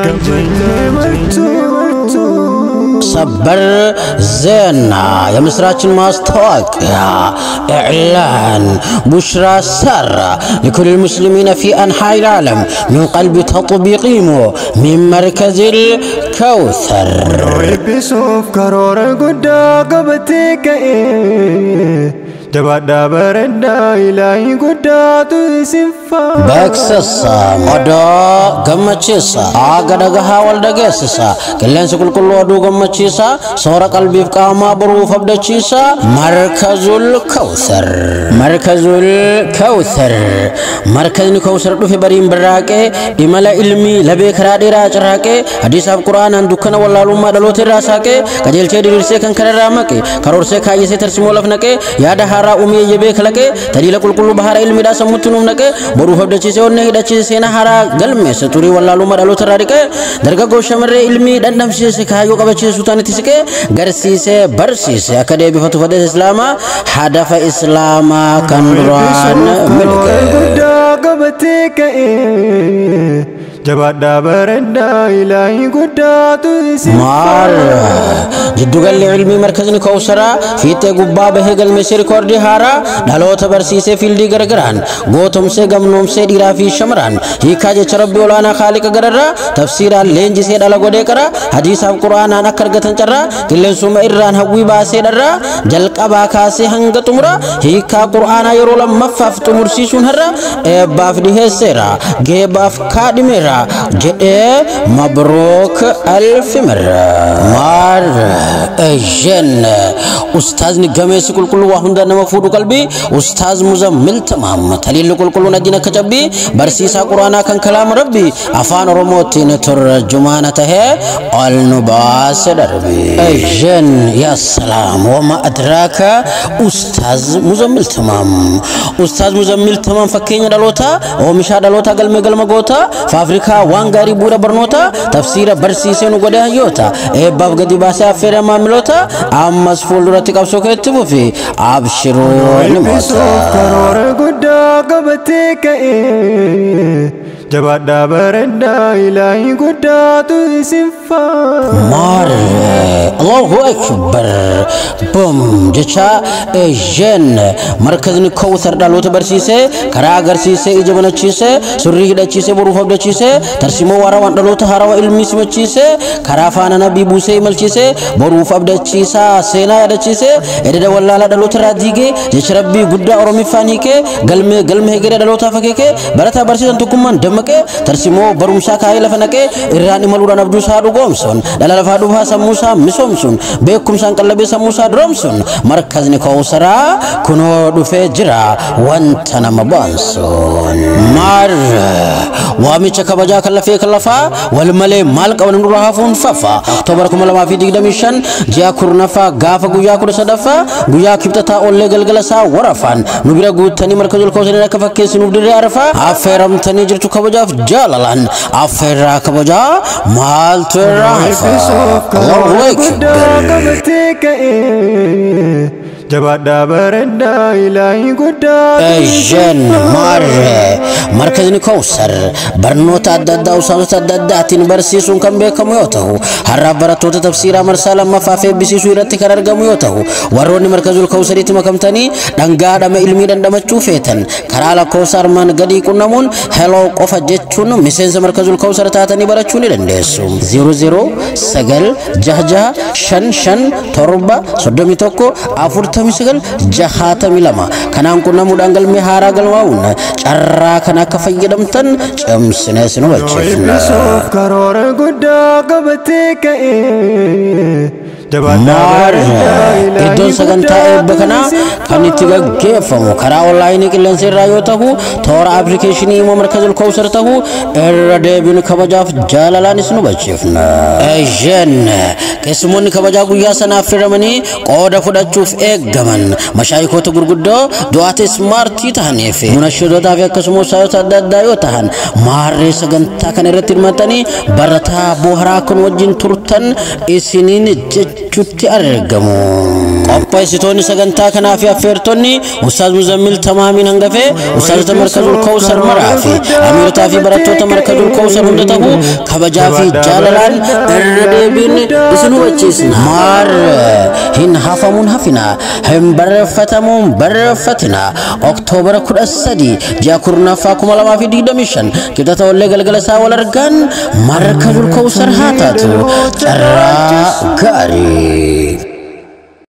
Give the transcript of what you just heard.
Gammaddan martuu. ሰበር ዜና፣ የምስራችን ማስታወቂያ፣ إعلان بشرى سارة لكل المسلمين في أنحاء العالم من قلب تطبيق من مركز الكوثر. Eebbisuuf karoora guddaa qabatee ka'ee, jabaadhaa baradhaa, ilaahi guddaatu isin faana. Beeksisa odoo gammachiisa, aaga dhagahaa wal dhageessisa, qilleensi qulqulluu oduu gammachiisa, soora qalbiif qaamaa boruuf abdachiisa. Markazul Kawsar, Markazul Kawsar, markazni Kawsar dhufe bariin barraaqee, imala ilmii labee karaa dheeraa carraaqee, hadiisaaf Qura'aanaan dukkana wallaalummaa dhaloota irraa saaqee, qajeelchee diriirsee kan kanarraa maqe, karoorsee kaayyesee tarsimoo laf naqee, yaada haaraa uumee yayyabee kalaqee, taliila qulqulluu bahara ilmiidhaa sammuutti nuuf naqee, boruuf abdachiisee, onnee hidhachiise, seenaa haaraa galmeesse, xurii wallaalummaa dhaloota irraa dhiqee, dargaggoo shamarree ilmii dhandhamsiise, kaayyoo qabachiise, suutaan itti siqee garsiisee barsiise, akka deebifatu fedha Islaamaa, hadafa Islaamaa kan duraan miliqe. Guddaa qabatee ka'ee, jabaadhaa baradhaa, ilaahi guddaatu isin Maal, jiddugalli ilmii markazni Kawsaraa fiixee gubbaa bahee galmeessee rikoordii haaraa, dhaloota barsiisee fiildii gargaraan, gootomsee gamnoomsee dhiiraa fi shamaraan, hiikaa jecha Rabbii olaanaa Khaaliqa gararraa tafsiiraan leenjisee dhala godhee qara, hadiisaaf Qura'aanaan akka argatan carraa, qilleensuma irraan hawwii baasee dharraa, jalqabaa kaasee hanga xumura hiikaa Qura'aanaa yeroo lammaffaaf xumursiisuun har'a eebbaaf dhiheesseera, geebaaf kaadhimeera jedhee mabruuk alfi mirra. Maar ejjen ustaazni gameessi qulqulluu waa hunda nama fuudhu qalbii, Ustaaz Muzammil Tamaam, taliilli qulqulluun adiin akka cabbii, barsiisaa Quraanaa kan kalaama Rabbi Afaan Oromootiin turjumaana tahee ol nu baase darbi. Ejjen, yaa salaam, wama adraaka Ustaaz Muzammil Tamaam. Ustaaz Muzammil Tamaam fakkeenya dhalootaa, oomishaa dhalootaa, galmee galma goota, faafrikaa waan gaarii, bu'uura barnoota, tafsiira barsiisee nu godhe hayyoota, eebbaaf gadi baasee affeera maamiloota. Ammas fuulduratti qabsoo keetti fufi, abshiruu ni Eebbisuuf moota. karoora guddaa qabatee ka'ee, jabaadhaa baradhaa, ilaahi guddaatu isin faana. Maar Allahu akbar bum jecha ejjen markazni Kawsar dhaloota barsiisee, karaa agarsiisee, ija banachiisee, surrii hidhachiisee, boruuf abdachiisee, tarsimoo waarawaan dhaloota haarawaa ilmii simachiisee, karaa faana nabii buusee imalchiisee, boruuf abdachiisaa, seenaa yaadachiisee, ededa wallaalaa dhaloota irraa diigee, jecha Rabbii guddaa Oromiffaan hiikee, galmee galma hegeree dhalootaaf akeekee, barataa barsiisan tokkummaan dammaqee, tarsimoo barumsaa kaayee lafa naqee, irraan imaluudhaan abduu isaa dhugoomsuun, dhala lafaa dhufaa sammuu isaa misoomsuun, beekumsaan qallabee sammuu isaa duroomsuun, markazni Kawsaraa kunoo dhufee jira wanta nama baansuun. Maar waamicha kabajaa kan lafee kan lafaa wal malee maal qaban nurra hafuun fafa, Oktoobar 2025 ji'a 10ffaa gaafa guyyaa 13ffaa guyyaa Kibxataa ollee galgala isaa warafaan nu bira guuttanii Markazul Kawsariin akka fakkeessinuuf dirree Arafaa affeeramtanii jirtu kabajaaf jaalalaan. Affeerraa kabajaa maaltu irraa hafa? Eebbisuuf Allahu karoora guddaa akbar. qabatee ka'ee, jabaadhaa baradhaa, ilaahi guddaatu Ejen maarre markazni Kawsar barnoota adda addaa ustaazota adda addaatiin barsiisuun kan beekamu yoo ta'u, har'aaf barattoota tafsiiraa marsaa lammaffaaf eebbisiisuu irratti kan argamu yoo ta'u, warroonni Markazul Kawsariitti makamtanii dhangaa dhama ilmii dhandhamachuu feetan karaa lakkoofsa armaan gadii qunnamuun hello qofa jechuun miseensa Markazul Kawsar taatanii barachuu ni dandeessu. 00 9 6 6 5 5 7 31 49 62 kanaan qunnamuudhaan galmee haaraa galmaa'uun carraa kana akka fayyadamtan cimsinee isin hubachiifna. Eebbisuuf karoora guddaa qabatee ka'ee, Maar iddoon sagantaa eebba kanaa kan itti gaggeeffamu karaa onlaayinii qilleensa irraa yoo ta'u, toora appilikeeshinii immoo Markazul Kawsar ta'u irra deebiin kabajaaf jaalalaan isin hubachiifna. Eeyyen, keessummoonni kabajaa guyyaa sana affeeramanii qooda fudhachuuf eeggaman mashaayikoota gurguddoo, du'aata ismaartii ta'anii fi munashidootaa fi akkasumas ustaazota adda addaa yoo ta'an, maarree sagantaa kana irratti hirmaatanii barataa booharaa kan wajjin turtan isiniin jechuun qopheeffachuutti argamu. Qopheessitoonni sagantaa kanaa fi affeertonni Ustaaz Muzammil Tamaamiin hangafee Ustaazota Markazul Kowsar maraa fi amiirotaa fi barattoota Markazul Kowsar hunda ta'uu kabajaa fi jaalalaan irra deebiin isin hubachiisna. Maar hin hafamuun hafina, hin barreeffatamuun barreeffatina. Oktoobara 13 ji'a 10ffaa 2025 Kibxata wallee galgala isaa wal argaan Markazul Kowsar haa taatu. Carraa gaarii.